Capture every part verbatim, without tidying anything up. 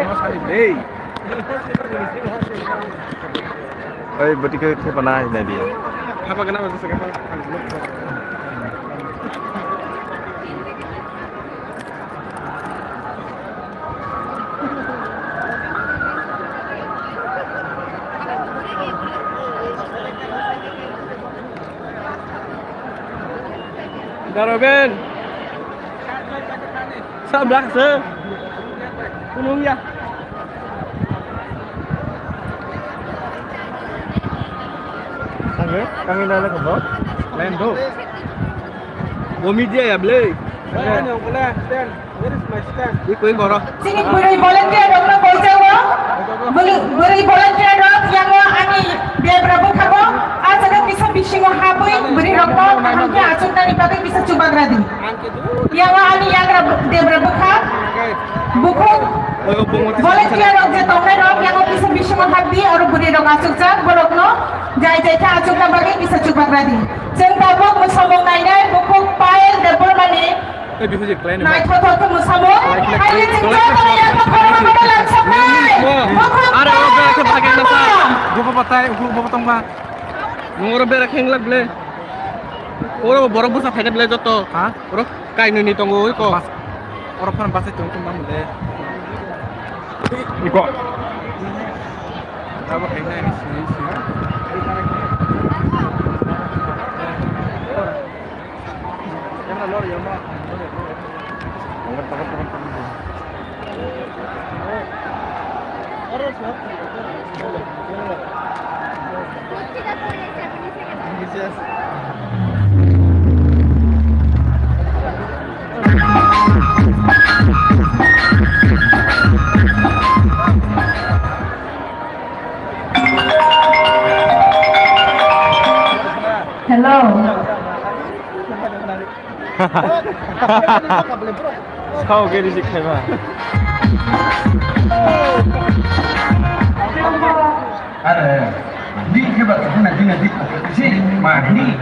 Hey. Oi, bwtwi khe thepa na hinai di. Hapa gana ba jasa gana. Daroben. Sabrak se. Kunung ya. Kami, kami nana kabo. Lain do. Bo media ya, ble. Lain, lain, lain. Where is my stand? Iko, iko, ro. Chini bwrwi volunteer rokno koijago. Bwrwi, bwrwi volunteer rok yango ani debra bwkhago. A jaga kisa bisingo habwi bwrwi rokno kaham khe achuknani bagwi kisa chubagra di. Yago ani yagra debra bwkha, bukhuk volunteer rok je tongnai rok yago kisa bisingo habdi aro bwrwi rok achukjak borokno jai jai khe achukna bagwi kisa chubagra di. Chwng tabuk mwsamung nainai bukhuk Payal Debbarmani naithothok khe mwsamung. Haini chwng jotono yakung khorokma bai langsoknai. Bukhuk Payal Debbarma. Bubo batai, bubo tongma. Nungoro bera khenglak ble. Oro borok bwsa phaina ble joto. Ha? Oro kainwi ni tongo oi ko. Bas-, oro phano bachai tongo tongma mole. Iko. Abo khaina ni sini sini. Hello. Sao ke risi khaima. Are, ni ke ba na dina di ko si ma ni.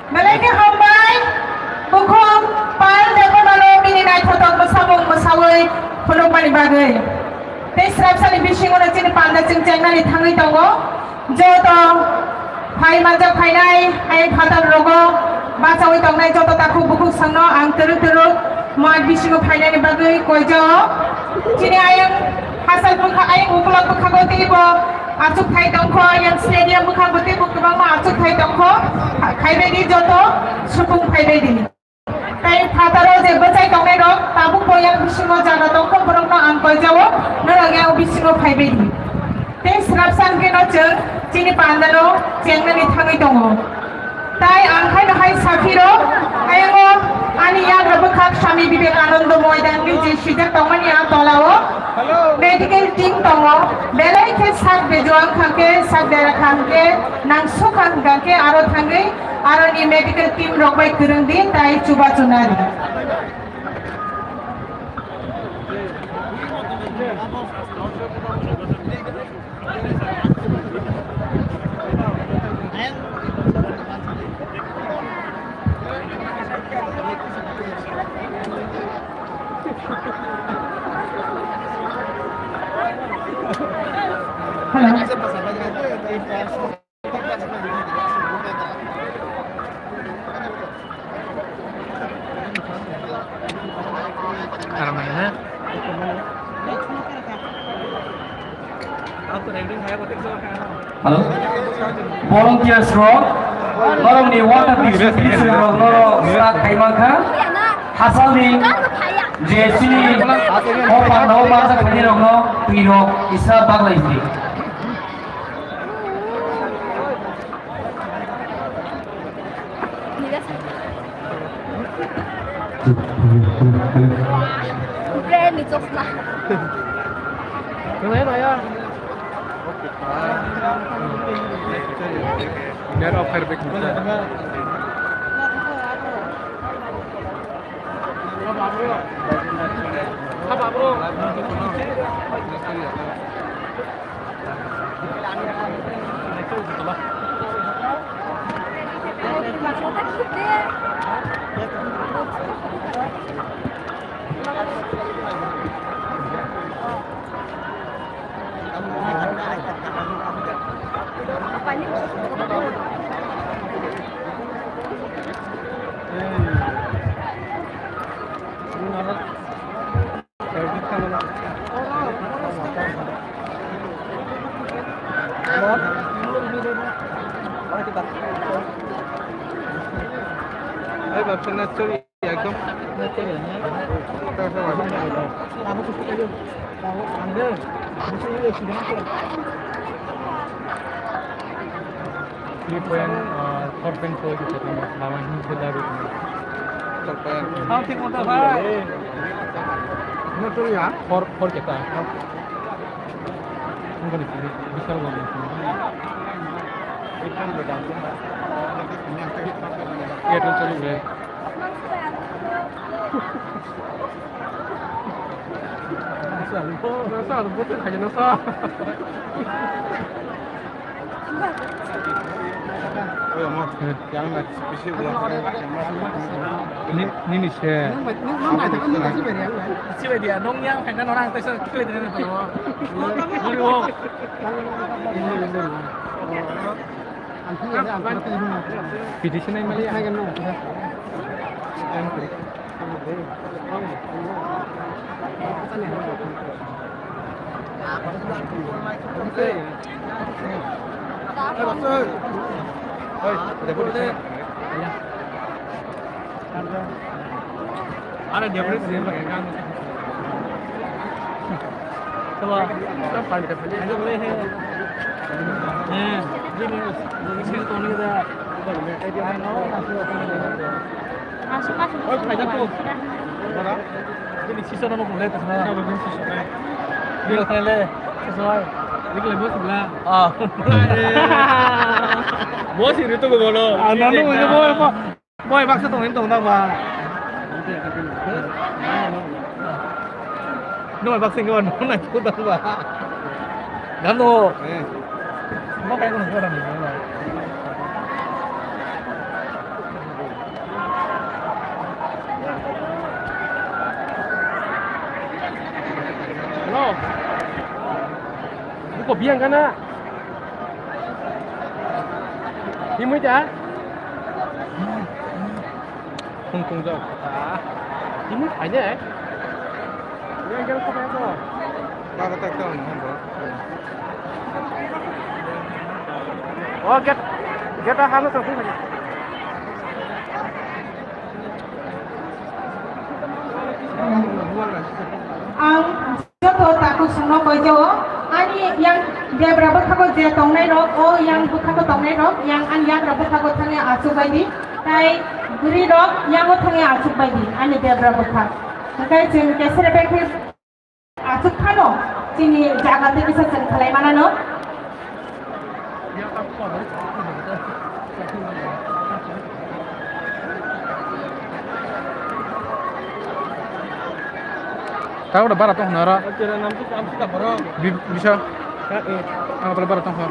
Belai khe hambai, bukhuk Pal Debbarmano bini naithothok bwsamung bwsaui phunukmani bagwi. Tei srapsani bisingono chini panda chwng chengnani thangwi tongo. Joto phai manjak phainai ayang phatar rogo bachaui tongnai joto takhuk bukhuk sangno ang twrwk twrwk mat bisingo phainani bagwi koijao. Chini ayang hasal bwkha, ayang ukulok bwkhago teibo achukthai tongkho, ayang stadium bwkhago teibo kwbangma achukthai tongkho. Phaibaidi joto supung phaibaidi. Tei phataro je bwchai tongnai rok tabuk bo yang bisingo jaga tongkho, borokno ang koijao, norok yang bisingo phaibaidi. Tei srapsa hwnkhe no chwng chini pandano chengnani thangwi tongo. Tai ang khaino hai saphiro, ayango ani yagra bwkhak Swami Vivekananda Moidanni je swijak tongmani a tolao medical team tongo, belai khe sak bejuang khangkhe, sak dera khangkhe, nang sukha hwnkhe aro thangwi aroni medical team rok bai kwrwng di tai chubachu nari. Hello. Hello. Volunteers rok, norokni water distribution rok norok start khaimang kha. Hasalni je chini o panda o manjak thani rokno twi rok isa baglai di. Brand ni chosma. Hey, bapsa na chori ekdom. Three point, uh, four point four kita tengok. Lawan ini kita lagi. Four point. Ang tik mata hai. Ini tuh ya. Four, four kita. Ini kan di sini. Bisa loh di sini. Airtel chalok le. Sa, sa, sa, sa. Ni, nini se. Sibai dia, nong yang kena orang tes klik dengan apa? Piti sinai mali. Are dia boleh sih pakai kan. Coba, kita pakai pakai. Aja boleh he. Eh, dia boleh. Boleh sih, Tony dah. Masuk, masuk. Oh, pakai tuh. Mana? Ini sisa nama boleh tuh sana. Ini sisa. Ini boleh. Sisa. Ini boleh bos sebelah. Ah. Bos itu tuh gue bodoh. Ah, nanu ini boy apa? Boy, baksa tongin tong nang ba. Noi baksa ke wan nang tong nang ba. Gam do. Eh. Mo kai ko nang ko nang. Hello. Buko biang kana? Himui ta? Hung tong jak. Ah. Himui hai ne? Yang gel ko ko. Ba ko tak tong bro. Oh, get, get a halo to. Ang joto takhuk songno koijao, ani yang debra bwkhago je tongnai rok, o yang bwkhago tongnai rok, yang ani yagra bwkhago thangya achuk bai di, tai bwrwi rok yango thangya achuk bai di, ani debra bwkha. Hwnkhe chwng kesere bai khe achuk phano chini jaga tei kisa chwng khlai manano. Tao da bara tong nara. Bi-, bisa. Ang pala bara tong kha.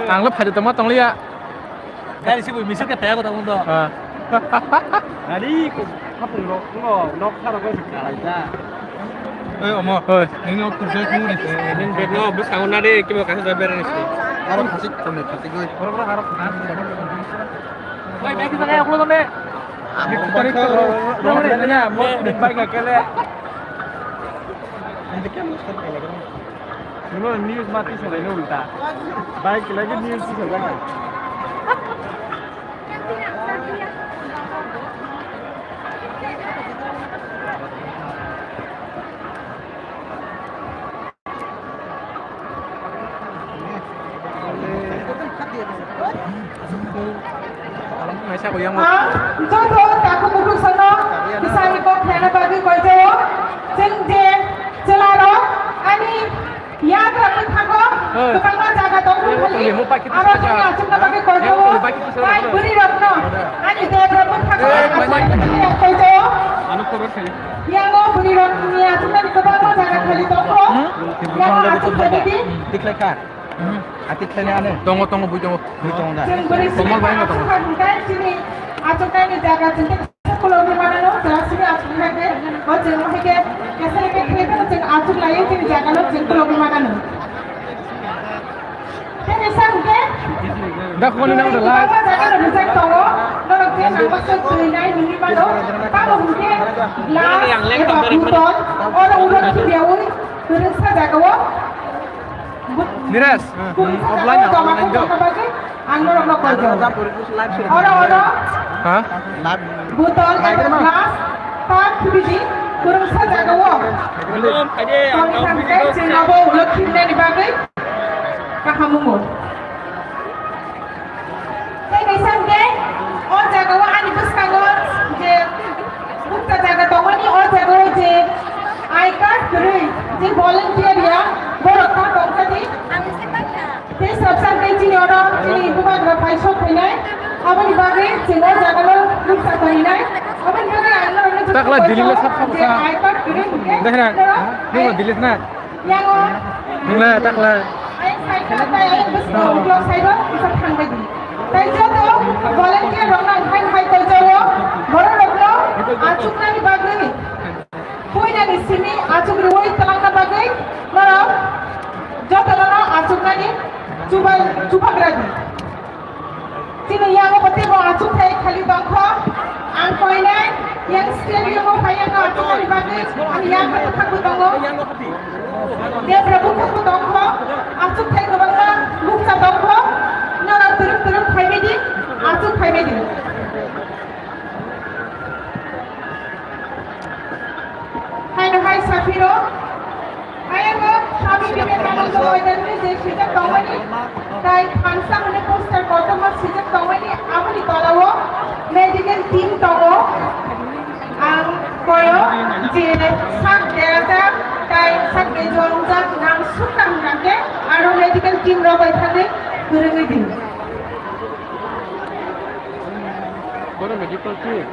Ang lo phai tongma tong liya. Gari si bui misuk ke taya ko tamo do. Ah. Gari ko hapung rok no nok tharo ko kalai ta. Oi omo. Oi. Nini nok kurjai kung ni. Nin bed no bus kangun nari kibo kasa jaber ni si. Aro khasik kone khasik goi. Boro boro aro khasik. Oi bek kita kaya kulo kone. Bek kita kaya kulo kone. Bek kita kaya kulo kone. Nino news mati sa laino ulta. Bike lagi news sa laino. Joto takhuk bukhuk songno bwsani kok khlaina bagwi koijao. Chwng je chwlarok ani yagra bwkhago kwbangma jaga tong phali, aro thani achukna bagwi koijao. Tai bwrwi rokno ani debra bwkhago koijao. Yango bwrwi rokni achuknani kwbangma jaga khali tongo. Yango achuk phali di. Ati khlaina ani. Tongo, tongo, bui tongo. Bui tongo da. Chwng bwrwi Komal bai no tongo. Chini achuknaini jaga chwng khe khulogwi manano, chwng simi achuknai khe, o chwng hai khe, kesai khe khe chwng achuk lai chini jaga no chwng khulogwi manano. Tei kaisa hwnkhe Da khoni nang da lai. Kwbangma jaga no rijak tongo, norok je nangma se twi nai nini mano, tamo hwnkhe glass eba bottle, oro ulo khibiaui kwrwngsa jaga o. Niresh, offline, offline do. Ang norokno koi do. Oro, oro. Ha? Bottle eba glass ta khibidi kwrwngsa jaga o. Toni thangkhe chwng abo ulo khibinani bagwi kaham wngo. Tei kaisa hwnkhe o jaga o ani bwskango je bukcha jaga tongmani, o jaga o je I card kwrwi je volunteer ya borok ta tongkha di. Tei sabsa tei chini oro chini bubagra phai sok phainai, aboni bagwi chwng o jaga no bukcha tongwinai. Aboni bagwi ang norokno Takla Delhi le sab sab je sa. I card kwrwi hwnkhe Dehra, norok nung Delhi na? Yango. Nung le takla. Ayang side o, tai ayang bwskango uklok side o kisa thangbai di. Tai joto volunteer rok nang hai hai tongjago. Aswk rwui twlangna bagwi norok jotono no aswknani chubai-, chubagra di. Chini yango bo teibo aswk thai khali tongkho. Ang koinai yang stadium o phai yang aswknani bagwi ang yang khato thangwi tongo. Debra bukhukbo tongkho, aswk thai kwbangma bukcha tongkho. Norok twrwk twrwk phaimai di, aswk phaimai di. Haino hai saphiro, ayano Swami Vivekananda Moidanni je swijak tongmani, tai thansa hwnwi poster kotorma swijak tongmani, aboni tolao medical team tongo. Ang koyo je sak derajak tai sak ejo wngjak nang sukha hwnkhe aro medical team rok bai thangwi kwrwngwi di. Bono medical team.